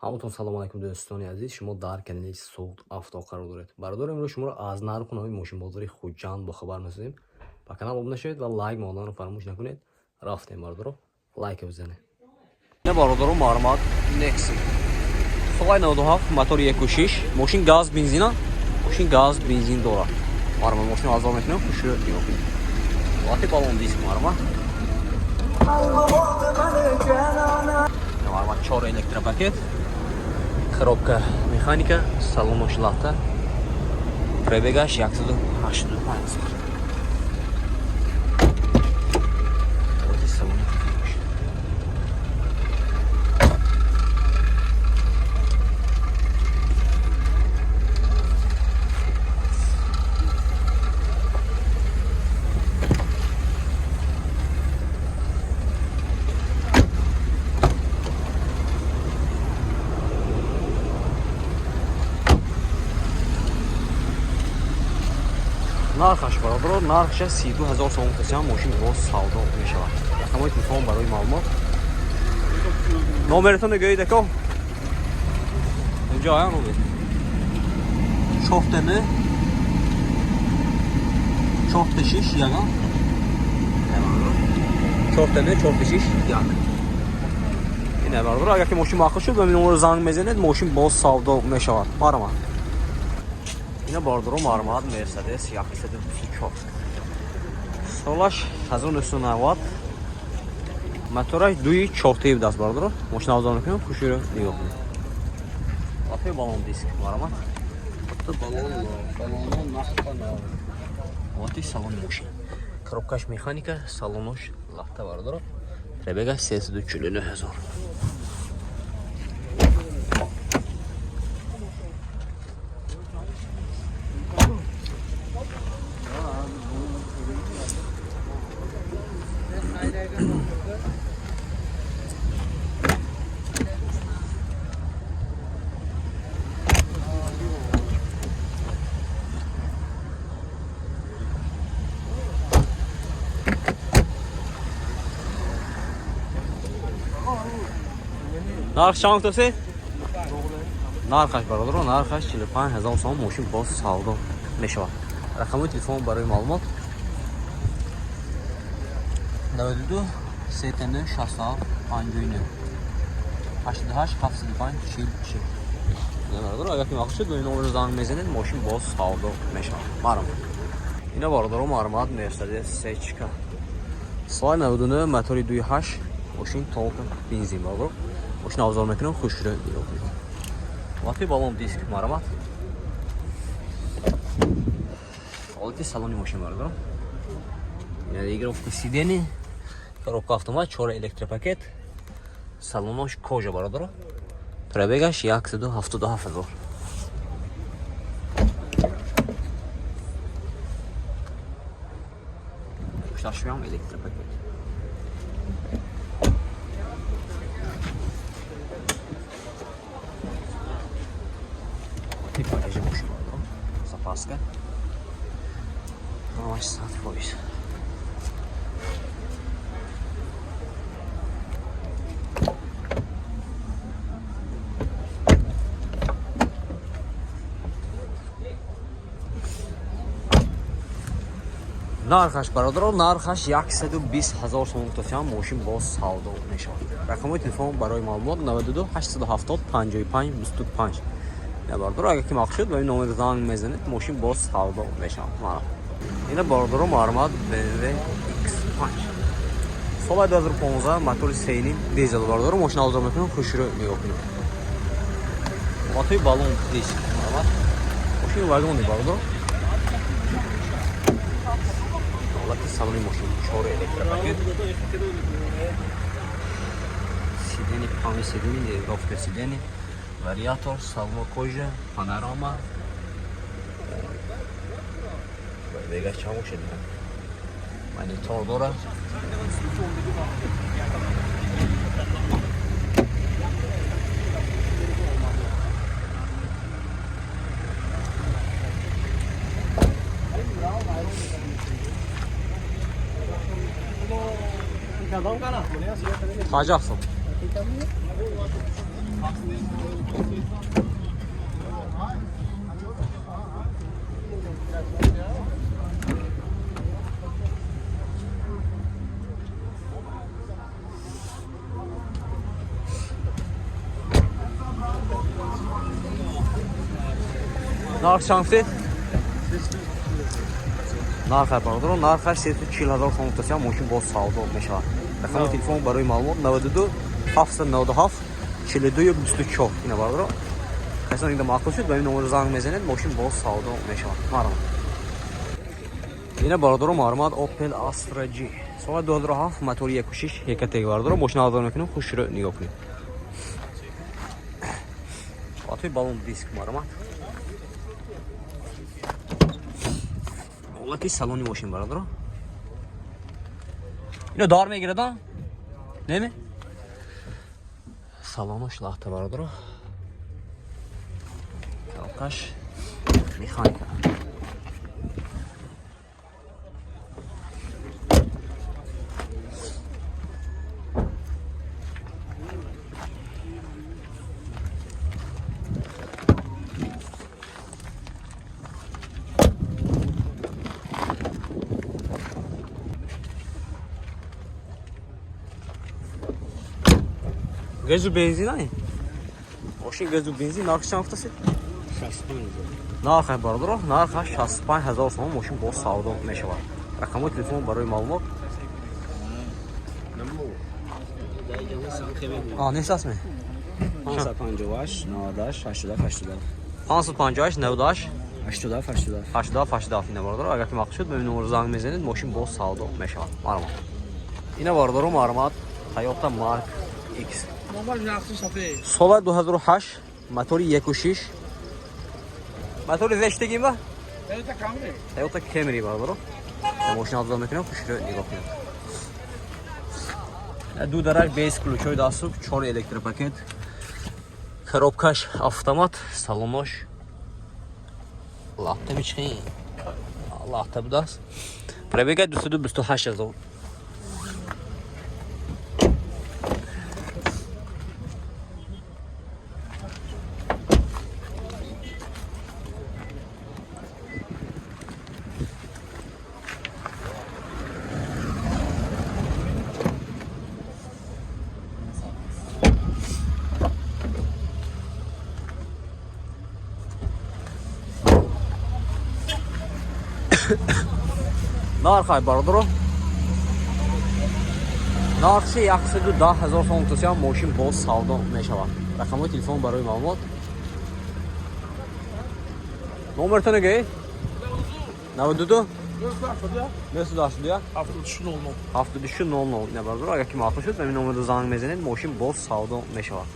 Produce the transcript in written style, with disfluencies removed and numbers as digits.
Ҳаматон салом алайкум, дӯстони азиз. Шумо дар канали Суғд Авто қарор доред. Бародаро, имрӯз шуморо аз нарху нави мошинбозори Хуҷанд бохабар месозем. Ба канал обуна шавед ва лайк монданро фаромӯш накунед. Рафтем, бародаро, лайка бизанед. Не, бародаро, марҳамат, Nexi. Солай 97, мотори 1.6, мошин газ бензина, мошин газ бензин дорад. Марҳамат, мошин азор мекунем, хушрӯ нигоҳ кунед. Лати балон диск, марҳамат. Марҳамат, чор электропакет. Коробка механика, салонош лата. Пробегаш 185 ҳазор. Вот и салони мошин. Нархаш, бародаро, нархша 32 ҳазор сомон касиам, мошин боз савдо мешавад. Рақамҳои телефон барои маълумот. Номератон гӯед, ако. Инҷо ая номер. 4 9 4 6 1. 4 9 4 6 1. Ина, бародаро, агар ки мошин маъқул шуд, ба номер занг мезанед, мошин боз савдо мешавад. Марҳамат. Ина, бародаро, марҳамат, Мерседес 124. Солаш 1990. Мотораш дуи чортаи будааст, бародаро. Мошин авзор мекунем, хуширо нигоҳ кунед. Лафи балон диск, марҳамат. Вот и салони мошин. Коробкаш механика, салонош латта, бародаро. Пробега 349 ҳазор. Нарх чанд гуфтасе? Нархаш, бародаро, нархаш 45 ҳазор сомон, мошин боз савдо мешавад. Рақамҳои телефон барои маълумот: 92 39 67 59 88 75 46. Бародаро, агар ки маъқул шуд, ба ин номер занг мезанед, мошин боз савдо мешавад. Марҳамат. Ина, бародаро, марҳамат, Мерседес Сечка. Соли 99, мотори 2.8, мошин толка бензин, бародаро. Мошин авзор мекунем, хушрӯ нигоҳ кунед. Лафи балон диск, марҳамат. Ҳолати салони мошин, бародаро. Ина регулировка сидений, коробка автомат, чор электропакет, салонош кожа, бародаро. Пробегаш 177 ҳазор. Пушташвиам электропакет. Багажи мошин, бародаро. Запаска. Ҳамаш 100%. Нархаш, бародаро, нархаш 120 ҳазор сомон гуфтасиам, мошин боз савдо мешавад. Рақамҳои телефон барои маълумот: 92 870 55 25. Ина, бародаро, агар ки маъқул шуд, ба ин номер занг мезанед, мошин боз савдо мешавад. Марҳамат. Ина, бародаро, марҳамат, BMW X5. Соли 2015, мотори 3.5 дизел, бародаро, мошин авзор мекунем, хушрӯ нигоҳ кунед. Мотори балон диск, марҳамат. Мошин вагони, бародаро. Ҳолати салони мошин: чор электропакет, сидени панҷ сидени, регулировка сидени, вариатор, салон кожа, панорама. Вегаш чанд бошад? Монитор дорад. 50 сом. Нарх чанд гуфтед? Нархаш, бародаро, нархаш 340 ҳазор сом гуфтасиям, мошин боз савдо мешавад. Рақами телефон барои маълумот 92 797 42 24. Ина, бародаро, касон дида маъқул шуд, ба ин номер занг мезанед, мошин боз савдо мешавад. Марҳамат. Ина, бародаро, марҳамат, Opel Astra G, соли 2007, мотори 1.6 ECOTEC. Бародаро, мошин авзор мекунем, хушро нигоҳ кунед. Латои балон диск, марҳамат. Ҳолати салони мошин, бародаро. Ино дар мегирад, а? Неме? Салонош лахта, бародаро. Калқаш механика. Газу бензин ай? Мошин газу бензин, нархи чанд гуфтасед? 65. Нархаш, бародаро, нархаш 65 ҳазор сомон, мошин боз савдо мешавад. Рақамҳои телефон барои маълумот. А, нест астме? 558 98 87 87. 558 98 87 87. 87 87. Ина, бародаро, агар ки мақсуд шуд, ба ин номер занг мезанед, мошин боз савдо мешавад. Марҳамат. Ина, бародаро, марҳамат, Toyota Mark X. Сола 2008, мотори 1.6. Мотори зештагим ба? Toyota Camry, бародаро. Мошин обзор мекунем, хушро нигоҳ кунед. Ду дараш без ключ ҳои дастук, чор электропакет. Коробкаш автомат, салонош латта мичхи. Латта будааст. Пробега 228 ҳазор. Нархай, бародаро, нархи 110 ҳазор сом гуфтасиям, мошин боз савдо мешавад. Рақамҳои телефон барои маълумот. Номертон гӯед? 92 981 73 00. Ина, бародаро, агар ки маъқул шуд, ба ин номерда занг мезанед, мошин боз савдо мешавад.